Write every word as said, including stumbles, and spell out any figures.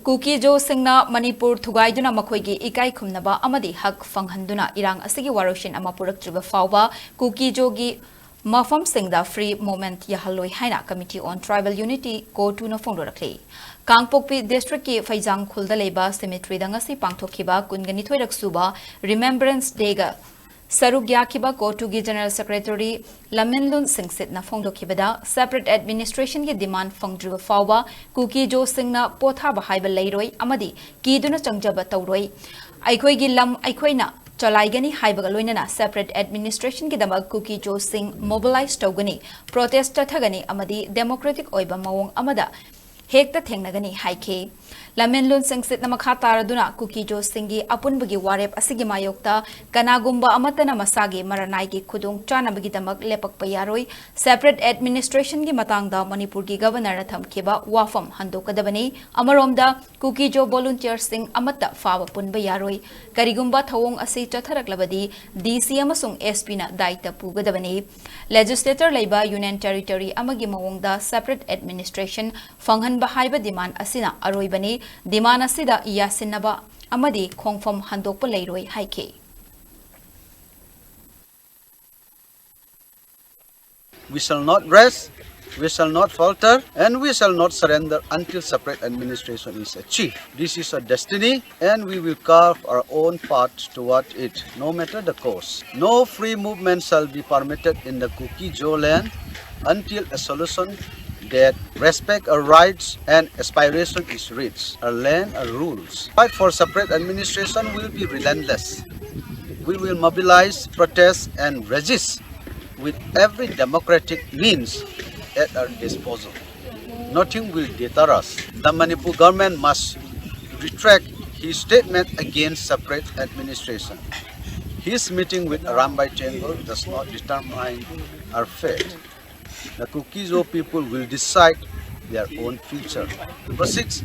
ꯀꯨꯀꯤ-ꯖꯣꯁꯤꯡꯅ ꯃꯅꯤꯄꯨꯔ ꯊꯨꯒꯥꯏꯗꯨꯅ ꯃꯈꯣꯏꯒꯤ ꯏꯀꯥꯏ ꯈꯨꯝꯅꯕ ꯑꯃꯗꯤ ꯍꯛ ꯐꯪꯍꯟꯗꯨꯅ ꯏꯔꯥꯡ ꯑꯁꯤꯒꯤ ꯋꯥꯔꯣꯏꯁꯤꯟ ꯑꯃ ꯄꯨꯔꯛꯇ꯭ꯔꯤꯕ ꯐꯥꯎꯕ ꯀꯨꯀꯤ-ꯖꯣꯒꯤ ꯃꯐꯝꯁꯤꯡꯗ free movement ꯌꯥꯍꯜꯂꯣꯏ ꯍꯥꯏꯅ Committee on Tribal Unity, ꯀꯣꯇꯨꯅ ꯐꯣꯡꯗꯣꯔꯛꯂꯤ꯫ ꯀꯥꯡꯄꯣꯛꯄꯤ district-ꯀꯤ ꯐꯩꯖꯥꯡ ꯈꯨꯜꯗ ꯂꯩꯕ cemetery-ꯗ ꯉꯁꯤ ꯄꯥꯡꯊꯣꯛꯈꯤꯕ ꯀꯨꯟꯒ ꯅꯤꯊꯣꯏꯔꯛ ꯁꯨꯕ Remembrance Day-ꯒ ꯁꯔꯨꯛ ꯌꯥꯈꯤꯕ ꯀꯣꯇꯨꯒꯤ General Secretary ꯂꯃꯦꯟꯂꯨꯟ ꯁꯤꯡꯁꯤꯠꯅ ꯐꯣꯡꯗꯣꯛꯈꯤꯕꯗ, separate administration-ꯒꯤ demand ꯐꯪꯗ꯭ꯔꯤꯕ ꯐꯥꯎꯕ ꯀꯨꯀꯤ-ꯖꯣꯁꯤꯡꯅ ꯄꯣꯊꯥꯕ ꯍꯥꯏꯕ ꯂꯩꯔꯣꯏ ꯑꯃꯗꯤ ꯀꯤꯗꯨꯅ ꯆꯪꯖꯕ ꯇꯧꯔꯣꯏ꯫ ꯑꯩꯈꯣꯏꯒꯤ ꯂꯝ ꯑꯩꯈꯣꯏꯅ ꯆꯂꯥꯏꯒꯅꯤ ꯍꯥꯏꯕꯒ ꯂꯣꯏꯅꯅ separate administration-ꯒꯤꯗꯃꯛ ꯀꯨꯀꯤ-ꯖꯣꯁꯤꯡ mobilize ꯇꯧꯒꯅꯤ, protest ꯆꯠꯊꯒꯅꯤ ꯑꯃꯗꯤ democratic ꯑꯣꯏꯕ ꯃꯑꯣꯡ ꯑꯃꯗ ꯍꯦꯛꯇ ꯊꯦꯡꯅꯒꯅꯤ ꯍꯥꯏꯈꯤ꯫ ꯂꯃꯦꯟꯂꯨꯟ ꯁꯤꯡꯁꯤꯠꯅ ꯃꯈꯥ ꯇꯥꯔꯗꯨꯅ ꯀꯨꯀꯤ-ꯖꯣꯁꯤꯡꯒꯤ ꯑꯄꯨꯟꯕꯒꯤ ꯋꯥꯔꯦꯞ ꯑꯁꯤꯒꯤ ꯃꯥꯌꯣꯛꯇ ꯀꯅꯥꯒꯨꯝꯕ ꯑꯃꯠꯇꯅ ꯃꯁꯥꯒꯤ ꯃꯔꯅꯥꯏꯒꯤ ꯈꯨꯗꯣꯡ ꯆꯥꯅꯕꯒꯤꯗꯃꯛ ꯂꯦꯞꯄꯛꯄ ꯌꯥꯔꯣꯏ꯫ Separate administration-ꯒꯤ ꯃꯇꯥꯡꯗ ꯃꯅꯤꯄꯨꯔꯒꯤ Governor-ꯅ ꯊꯝꯈꯤꯕ ꯋꯥꯐꯝ ꯍꯟꯗꯣꯛꯀꯗꯕꯅꯤ꯫ ꯑꯃꯔꯣꯝꯗ ꯀꯨꯀꯤ-ꯖꯣ volunteer-ꯁꯤꯡ ꯑꯃꯠꯇ ꯐꯥꯕ ꯄꯨꯟꯕ ꯌꯥꯔꯣꯏ꯫ ꯀꯔꯤꯒꯨꯝꯕ ꯊꯧꯑꯣꯡ ꯑꯁꯤ ꯆꯠꯊꯔꯛꯂꯕꯗꯤ D C ꯑꯃꯁꯨꯡ S P-ꯅ ꯗꯥꯏꯇ ꯄꯨꯒꯗꯕꯅꯤ꯫ Legislator ꯂꯩꯕ Union Territory ꯑꯃꯒꯤ ꯃꯑꯣꯡꯗ separate administration ꯐꯪꯍꯟꯕ ꯍꯥꯏꯕ demand ꯑꯁꯤꯅ ꯑꯔꯣꯏꯕꯅꯤ꯫ Demand ꯑꯁꯤꯗ ꯌꯥꯁꯤꯟꯅꯕ ꯑꯃꯗꯤ ꯈꯣꯡꯐꯝ ꯍꯟꯗꯣꯛꯄ ꯂꯩꯔꯣꯏ ꯍꯥꯏꯈꯤ꯫ We shall not rest, we shall not falter, and we shall not surrender until separate administration is achieved. This is a destiny, and we will carve our own path toward it, no matter the cost. No free movement shall be permitted in the Kuki-Zo land until a solution that respect our rights and aspiration is reached. Our land, our rules. Fight for separate administration will be relentless. We will mobilize, protest, and resist with every democratic means at our disposal. Nothing will deter us. The Manipur government must retract his statement against separate administration. His meeting with Arambai Tenggol does not determine our fate. The Kuki-Zo people will decide their own future. Number six,